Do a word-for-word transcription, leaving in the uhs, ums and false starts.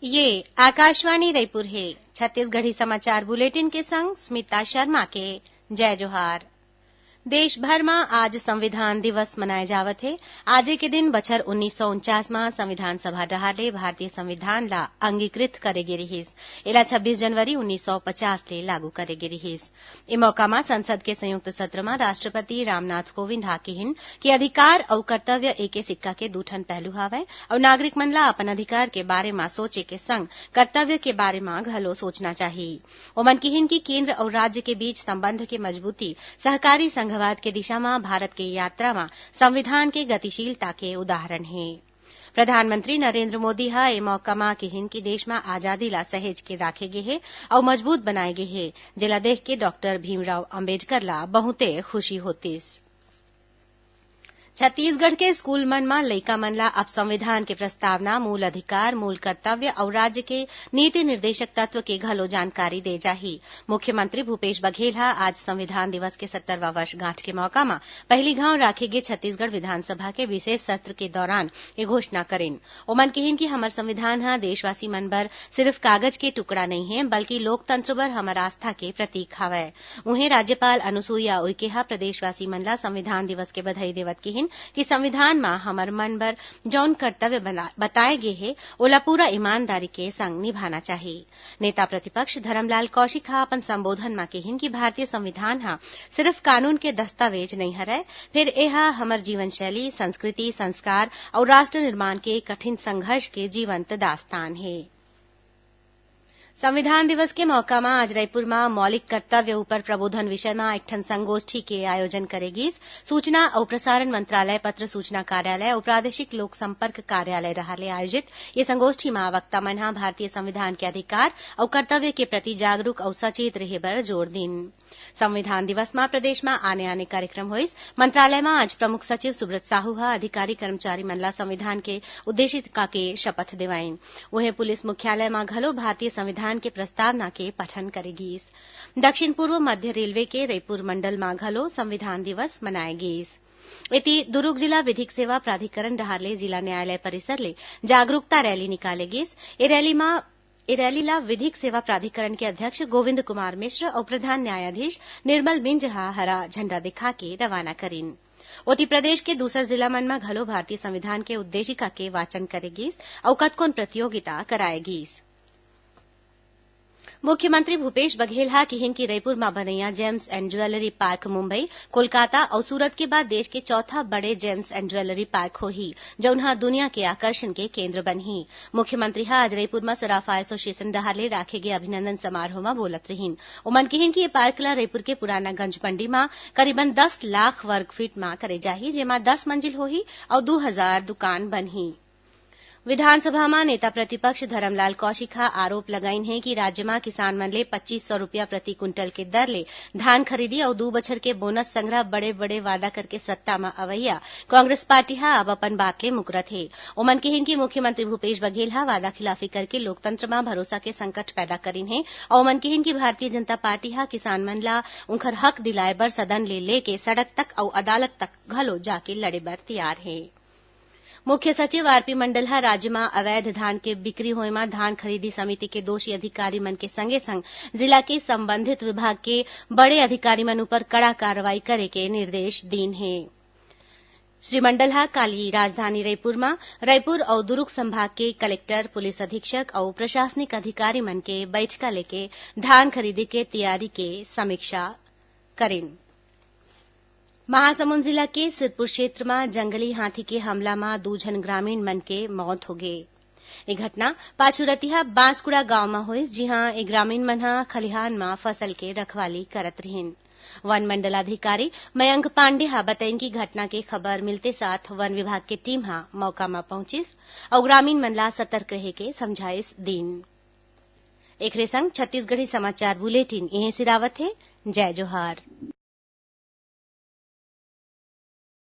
ये आकाशवाणी रायपुर हे। छत्तीसगढ़ी समाचार बुलेटिन के संग स्मिता शर्मा के जय जोहार। देश भर म आज संविधान दिवस मनाए जावत हे। आजे के दिन बछर उन्नीस सौ उनचास म संविधान सभा डहार ले भारतीय संविधान ला अंगीकृत करे गे रिहिस। एला छब्बीस जनवरी उन्नीस सौ पचास ले लागू करे गे रिहिस। ए मौका म संसद के संयुक्त सत्र म राष्ट्रपति रामनाथ कोविंद ह किहिन कि अधिकार अउ कर्तव्य एके सिक्का के दू ठन पहलू हावय अउ नागरिक मन ला अपन अधिकार के बारे म सोचे के संग कर्तव्य के बारे म घलो सोचना चाही। ओमन किहिन कि केंद्र अउ राज्य के बीच संबंध के मजबूती सहकारी संघवाद के दिशा म भारत के यात्रा म संविधान के गतिशीलता के उदाहरण हे। प्रधानमंत्री नरेंद्र मोदी ह ए मौका म किहिन कि देश म आजादी ला सहेज के राखे गे हे अउ मजबूत बनाए गे हे, जेला देख के डॉक्टर भीमराव अंबेडकर ला बहुते खुशी होतिस। छत्तीसगढ़ के स्कूल मन म लइका मन ला अब संविधान के प्रस्तावना, मूल अधिकार, मूल कर्तव्य अउ राज्य के नीति निर्देशक तत्व के घलो जानकारी दे जाही। मुख्यमंत्री भूपेश बघेल ह आज संविधान दिवस के सत्तरवां वर्षगांठ के मौका म पहिली घांव राखे गे छत्तीसगढ़ विधानसभा के विशेष सत्र के दौरान ये घोषणा करिन। ओमन किहिन कि हमर संविधान ह देशवासी मन बर सिर्फ कागज के टुकड़ा नइ हे, बल्कि लोकतंत्र बर हमर आस्था के प्रतीक हवय। उहें, राज्यपाल अनुसुईया उइके ह प्रदेशवासी मन ला संविधान दिवस के बधाई देवत किहिन कि संविधान म हमर मन बर जौन कर्तव्य बना-, बताए गे हे, ओला पूरा ईमानदारी के संग निभाना चाही। नेता प्रतिपक्ष धरमलाल कौशिक ह अपन संबोधन म किहिन कि भारतीय संविधान ह सिर्फ कानून के दस्तावेज नइ हरय, फेर एह हमर जीवन शैली, संस्कृति, संस्कार अउ राष्ट्र निर्माण के कठिन संघर्ष के जीवंत दास्तान हे। संविधान दिवस के मौका म आज रायपुर म मौलिक कर्तव्य ऊपर प्रबोधन विषय म एक ठन संगोष्ठी के आयोजन करे गीस। सूचना अउ प्रसारण मंत्रालय, पत्र सूचना कार्यालय अउ प्रादेशिक लोक संपर्क कार्यालय डहार ले आयोजित ये संगोष्ठी म वक्ता मन ह भारतीय संविधान के अधिकार अउ कर्तव्य के प्रति जागरूक अउ सचेत रेहे बर जोर दीन। संविधान दिवस म प्रदेश म आने-आने कार्यक्रम होइस। मंत्रालय म आज प्रमुख सचिव सुब्रत साहू ह अधिकारी कर्मचारी मन ला संविधान के उद्देशिका के शपथ देवाइन। उहें, पुलिस मुख्यालय म घलो भारतीय संविधान के प्रस्तावना के पठन करे गीस। दक्षिण पूर्व मध्य रेलवे के रईपुर मंडल म घलो संविधान दिवस मनाए गीस। एती, दुरूग जिला विधिक सेवा प्राधिकरण डहार ले जिला न्यायालय परिसर ले जागरूकता रैली निकाले गीस। ए रैली म ए रैली ला विधिक सेवा प्राधिकरण के अध्यक्ष गोविंद कुमार मिश्र अउ प्रधान न्यायाधीश निर्मल मिंज ह हरा झंडा दिखा के रवाना करिन। ओती, प्रदेश के दूसर जिला मन म घलो भारतीय संविधान के उद्देशिका के वाचन करे गीस अउ कतकोन प्रतियोगिता कराए गीस। मुख्यमंत्री भूपेश बघेल ह किहिन कि रईपुर म बनइया James and jewellery park Mumbai, Kolkata अउ सूरत के बाद देश के चौथा बड़े जेम्स एंड ज्वेलरी पार्क होही, जउन ह दुनिया के आकर्षण के केंद्र बनही। मुख्यमंत्री ह आज रईपुर म सराफा एसोसिएशन डहार ले राखे गे अभिनंदन समारोह म बोलत रिहिन। ओमन किहिन कि ये पार्क ल रईपुर के पुराना गंज मंडी म करीबन दस लाख वर्ग फीट म करे जाही, जेमा दस मंजिल होही अउ दू हजार दुकान बनही। विधानसभा म नेता प्रतिपक्ष धरमलाल कौशिक ह आरोप लगाइन हे कि राज्य म किसान मन ले पच्चीस सौ रुपया प्रति कुंटल के दर ले धान खरीदी अउ दू बछर के बोनस संघरा बड़े-बड़े वादा करके सत्ता म अवइया कांग्रेस पार्टी ह अब अपन बात ले मुकरत हे। ओमन किहिन कि मुख्यमंत्री भूपेश बघेल ह वादा खिलाफी करके लोकतंत्र म भरोसा के संकट पैदा करिन हे अउ ओमन किहिन कि भारतीय जनता पार्टी ह किसान मन ला उंखर हक दिलाए बर सदन ले लेके सड़क तक अउ अदालत तक घलो जाके लड़े बर तैयार हे। मुख्य सचिव आरपी मंडल ह राज्य म अवैध धान के बिक्री होए म धान खरीदी समिति के दोषी अधिकारी मन के संगे-संग जिला के संबंधित विभाग के बड़े अधिकारी मन ऊपर कड़ा कार्रवाई करे के निर्देश दीन हे। श्री मंडल ह काली राजधानी रईपुर म रईपुर अउ दुरूग संभाग के कलेक्टर, पुलिस अधीक्षक अउ प्रशासनिक अधिकारी मन के बैठका लेके धान खरीदी के तैयारी के समीक्षा करिन। महासमुंद जिला के सिरपुर क्षेत्र म जंगली हाथी के हमला म दू झन ग्रामीण मन के मौत होगे। ए घटना पाछू रतिहा बांसकुड़ा गांव म होइस, जिहां ए ग्रामीण मन ह खलिहान म फसल के रखवाली करत रिहिन। वन मंडलाधिकारी मयंक पांडे ह बतइन कि घटना के खबर मिलते साथ वन विभाग के टीम ह मौका म पहुंचिस अउ ग्रामीण मन ला सतर्क रहे के समझाइस दीन। एखरे संग छत्तीसगढ़ी समाचार बुलेटिन इहें सिरावत हे। जय जोहार।